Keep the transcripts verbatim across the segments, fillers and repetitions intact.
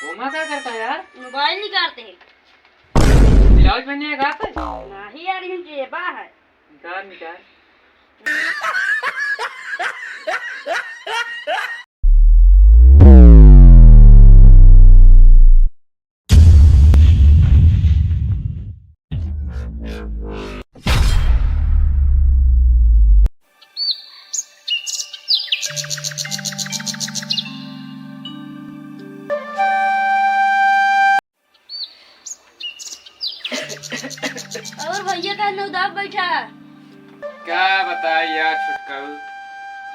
ओमा का करता है यार? मोबाइल निकालते हैं। ब्लाउज पहने है का पे? नहीं यार, ये जेबा है। निकाल, निकाल। और भैया का नौदाब बैठा है? का बताई यार छुटकऊ,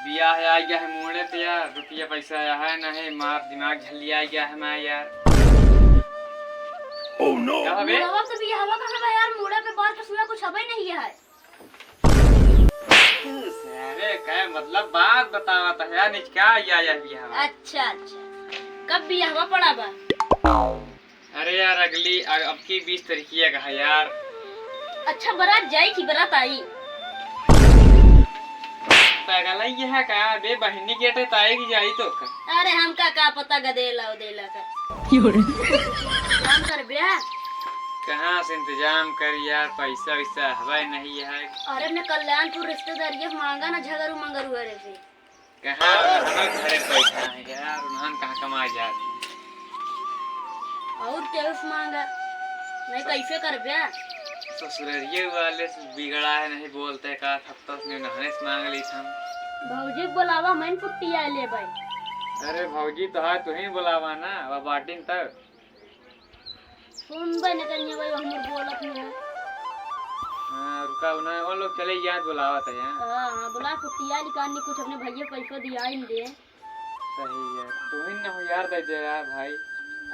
बियाह आ गया है मूड़े पे यार, रुपया पैसा आया है ना है, मार दिमाग झल्ली आ गया है मैं यार। Oh no! का बे? मुड़वा तो बियाहवा कहाँ बा यार, मूड़े पे बार का सुना कुछ हबे नहीं है। अरे का मतलब बात बतावा तो यार, निचका आया यार बियाहवा। अच्छा अच्छा, कब बियाहवा पड़ा बा? अरे यार, अगली, अ-, अब की बीस तारीखिया का है यार। अच्छा, बारात जाई कि बारात आई? पागल है यह का? बे बहिनी के अटे ताई की जाई तो का? अरे, हमका का पता गदेला उदेला का। काम कर ब्याह। कहाँ से इंतजाम करी यार, पैसा वैसा हवाई नहीं है। अरे, अपने कल्याणपुर रिश्तेदारिये मांगा ना, झगरू मंगरू हरे से। कहाँ उन्हन घरे बैठा है यार, उन्हन कहाँ कमाए जात हैं। और केहू से मांगा, नहीं तो कैसे करबे? ससुररिये वाले से बिगड़ा है, नहीं बोलते का, थप्पस में नहने से मांग ली हम। भौजी के बोलावा, मैं पुट्टी आ ले भाई। अरे भौजी तो है, तू ही बोलावा ना, अब बाटिन तब। सुन बे न कहिए भाई, हम बोलत नहीं है। हाँ, रुका, उन्हें, वो लोग चले याद बुलावत है यहाँ। हाँ, हाँ, बुला, कुटिया निकालनी, कुछ अपने भैया पैसा दिया ही नहीं दे। सही है, तू ही न हो यार, दे दे यार भाई।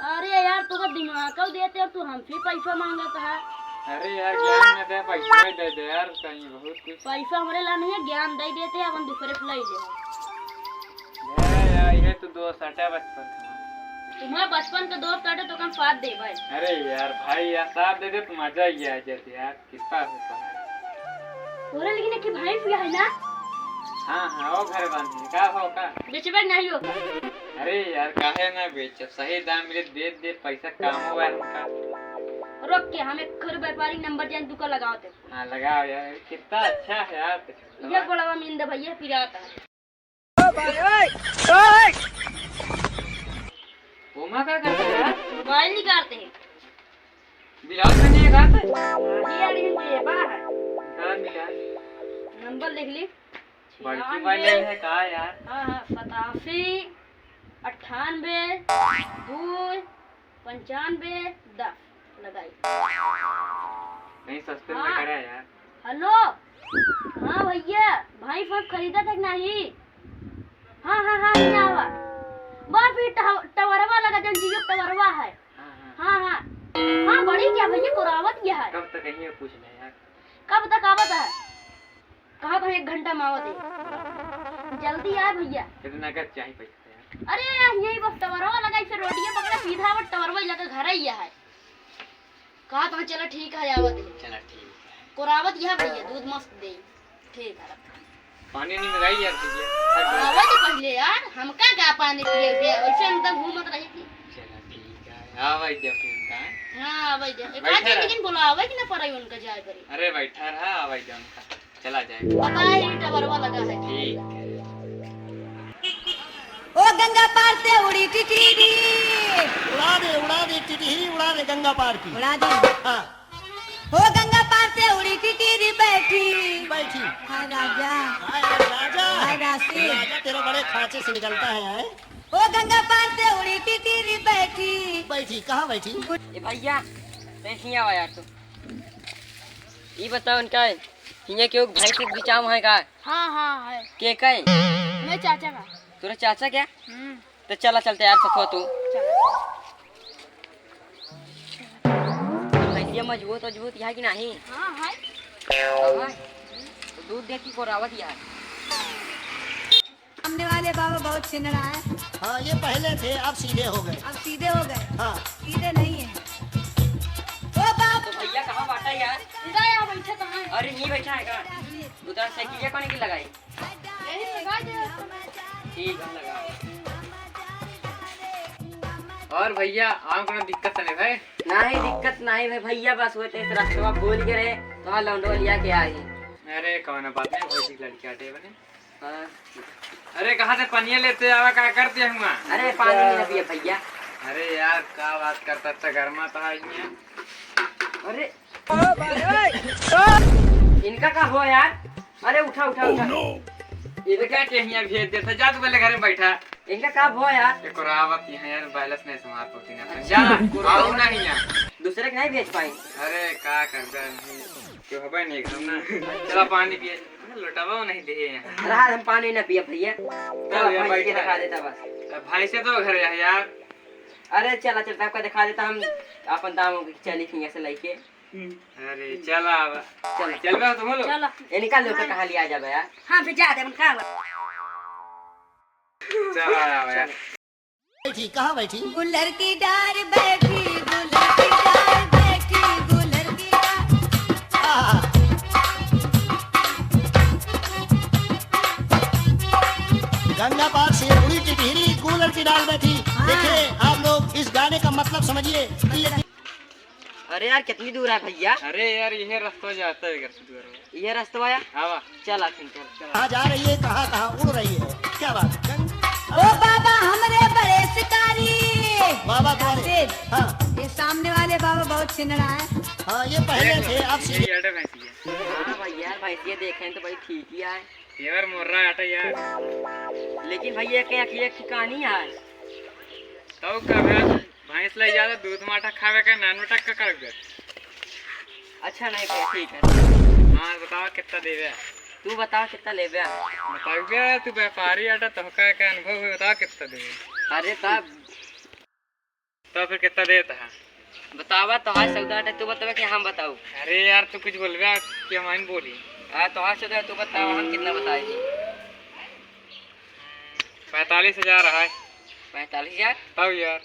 अरे यार, तू का दिमाग का देते और तू हमसे पैसा मांगत है। अरे यार, ज्ञान न दे, पैसा ही दे दे यार, कहीं बहुत कुछ। पैसा हमरे ला नहीं है, ज्ञान दे देते, अपन दूसरे से ले ले। ए यार, ये तो दोस्त हटा बचपन का। तुम्हारा बचपन का दोस्त हटे तो कम साथ दे भाई। अरे यार, भाई यार, साथ दे दे तो मजा ही आ जाते यार, कितना होता है। तोरे लेकिन एक भाई भी है ना? हाँ, हाँ, वो घर बांधे, का हो का? बेचबे नहीं हो का? अरे यार, काहे ना बेचब, सही दाम मिले, दे दे, पैसा काम हुआ है हमका। रोक के, हम एक घर व्यापारी नंबर जान तू का लगाओ ते। हाँ, लगाओ यार, कितना अच्छा है यार। ये बोलावा मिंद भैया पिरात है। ओमा का करता है यार? मोबाइल निकालते हैं। ब्लाउज में नहीं है का? ये अड़ी जेबा है। निकाल, निकाल। नंबर लिख ली। बड़की छियानवे। मोबाइल है का यार? हाँ, हाँ, सतासी, अट्ठानबे, दो, पंचानबे दस लगाई। नहीं, सस्ते में हाँ। करा यार। हेलो, हाँ भैया, भैंस वैंस खरीदत है कि नहीं? हाँ, हाँ, हाँ, नहीं आवा। बा फिर टह-, टवरवा लगा, जौन जियो टवरवा है। हाँ, हाँ। हाँ, हाँ। हाँ, बड़ी क्या भैया, कोरावत क्या है? कब तक यहीं पूछ ले यार। कब तक आवत है? कहा तो एक घंटा में आवत है। जल्दी आए भैया। कितना का चाही पैसा यार? अरे यार, यही बस टवरवा लगा, इसे रोडिये पकड़ा, सीधा आवत टवरवा ही लगा, घर ही है। कहा तो चला ठीक है, आवत है। चला ठीक है। कोरावत यह भैया, दूध मस्त दे। ठीक है। पानी नहीं लगाई यार भैया। आवे तो पहले यार, हमका का पानी पिए के, वैसे हम तो घूमत रही थी। चला ठीक है, आवे दे उनका। हाँ, आवे दे। एक बैठा आध दिन रह। लेकिन बुलावे कि ना पड़े उनका जाए पड़े। अरे बैठा रहा, आवे दे उनका। चला जाए। पता है, ये टवरवा लगा है। ठीक है। ओ गंगा पार से उड़ी टिटरी। उड़ा दे, उड़ा दे टिटरी, उड़ा दे गंगा पार की। उड़ा दे। हाँ। ओ गंगा पार से उड़ी टिटरी बैठी। बैठी। हाय राजा। हाय राजा। हाय राशि। राजा तेरा बड़े खांचे से निकलता है, हैं? ओ गंगा पार से उड़ी टिटरी बैठी। बैठी, कहाँ बैठी? ए भैया, तैं हियाँ आवा यार तू। ई बताओ इनका, हियाँ केहू भैंस के बिचाव है का? हाँ, हाँ, है। के का है? मेरे चाचा का। तोरे चाचा क्या? हम्म। तो चला चलते यार, सखो तू। चला। भैंसिया मजबूत, मजबूत यहाँ की नहीं? हाँ, है। हाँ, है। तो दूध देख के कोरावत यार। सामने वाले बाबा बहुत छिनरा है। हाँ, ये पहले थे, अब सीधे हो गए। अब सीधे हो गए। हाँ। सीधे नहीं है। ओ बाप। तो भैया कहाँ बाटा यार? इधर यहाँ बैठे तो हैं। अरे, नहीं बैठा है का? उधर साइकिलिया कौन की लगाई? यही लगा दे। ठीक है, लगा। और भैया, आवा कोनो दिक्कत तो नहीं भाई? नहीं, दिक्कत नहीं भाई, भैया, बस वो तेरे रस्तवा भूल गए रहे, तो हाँ, लौंडवा लिया के आई। अरे, कौन बात नहीं, भौजी के लड़की आटे बने। हाँ। अरे, कहाँ से पनिया लेते आवा, का करते हुआ? अरे, पानी नहीं पिया भैया। अरे यार, का बात करता, इतना गर्मा तो है यहाँ। अरे, इनका का हुआ यार? अरे, उठा, उठा, उठा। इनका के हियाँ भेज देता, जा तू पहले घरे बैठा। इनका का हुआ यार? एक और आवत यहाँ यार, बैलेंस नहीं समार पड़ती ना। अच्छा। जा, आओ ना यहाँ। दूसरे के नहीं भेज पाई। अरे, का करबे, क्यों हबे नहीं एकदम ना। चला पानी पिए। लोटावा नहीं दे यहाँ। रहा, हम पानी ना पिए भैया। चला, भैया, भैंस के बैठा। दिखा देता बस। अब भाई से तो घर है यार। अरे चला, चलता आपका दिखा देता हम अपन दाम के चली हियाँ से लेके। अरे चला अब। चला। चलबे तुम लोग? चला। इनका लोग कहाँ लिया जाबे यार? हाँ, फिर जा दे, हम कहाँ बा? चला आवा यार। बैठी, कहाँ बैठी? गुलर की डार बैठी, गुलर की डार बैठी, गुलर की डार। आहा। गंगा पार से उड़ी टिटहिरी, गुलर की डार बैठी। हाँ। देखिए, आप लोग इस गाने का मतलब समझिए कि ये अरे यार, कितनी दूर है भैया? अरे यार, यह रास्ता जाता है घर से दूर है। ये रास्ता आया? आवा। चला, फिर चल, चला। कहाँ जा रही है, कहाँ, कहाँ उड़ रही है? क्या बात है? ओ बाबा, हमरे बड़े शिकारी। बाबा तुम्हारे? राजेश। हाँ। ये सामने वाले बाबा बहुत छिनरा है। हाँ, ये पहले थे, अब ये सीधे। ये अड्डा भैंसी है। हाँ भाई यार, भैंसिया देखें तो भाई ठीक ही आए। यार, मोर्रा आटा यार। लेकिन भैया, के अखिया की कहानी है। तब का भैया, भैंस ले जाता, दूध माठा खावे का, नान माठा का करबे? अच्छा नहीं भाई, ठीक है। हाँ, बताओ कितना देबे? तू बताओ कितना लेबे? बताओ बे, तू व्यापारी आटा, तोहका का अनुभव है, बताओ कितना देबे? अरे तब तो फिर कितना देत है? बतावा, तोहार सौदा है, तू बतावा कि हम बताऊ? अरे यार, तू कुछ बोलबे कि हम आइन बोली? हाँ, तोहार सौदा है, तू बतावा, हम कितना बताई? पैंतालीस हजार है। पैंतालीस हजार? तब यार।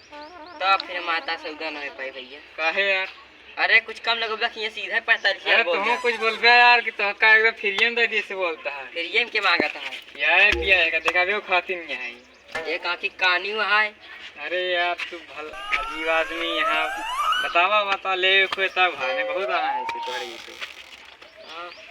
तब फिर माता सौदा नहीं पाई भैया। काहे यार? अरे कुछ कम लगबा कि ये सीधा पैंतालीस हजार अरे बोल तुम दिया। कुछ बोलबे यार कि तोहका एकदम फ्रीएम दे दिए से बोलता है। फ्रीएम के मांगत है? यार पिया है का देखा दे खातिर नहीं है। एक आँखी कानी हुआ है। अरे यार तू भल अजीब आदमी यहाँ। बतावा बता ले कोई तब भाने बहुत आना है इसे तोहरे इसे।